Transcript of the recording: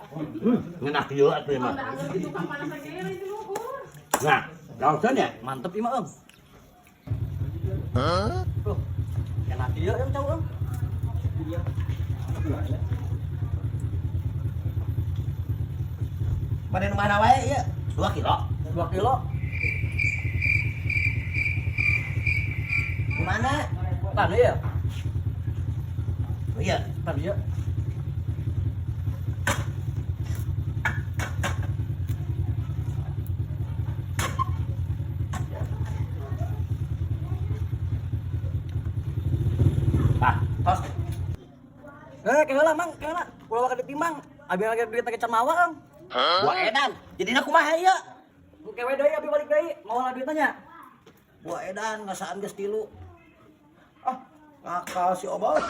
Ngeunah kieu atuh mah. Nah, langsung ya. Mantep ieu mah, Em. Tuh. Enak ieu yang cau, Em. Mana nu mana wae ieu? 2 kilo. 2 kilo. Di mana? Tadi ya? Oh iya. Tadi ya. Tah, tos. Eh, keheula Mang, keheula. Ulah waka ditimbang. Abi lagi duit lagi can mawa, Em. Buah edan. Jadina kumaha ieu? Ku kewe deui abi balik deui, mawa duitnya nya. Buah edan ngasaan geus tilu. Ah, ngakal si Obot.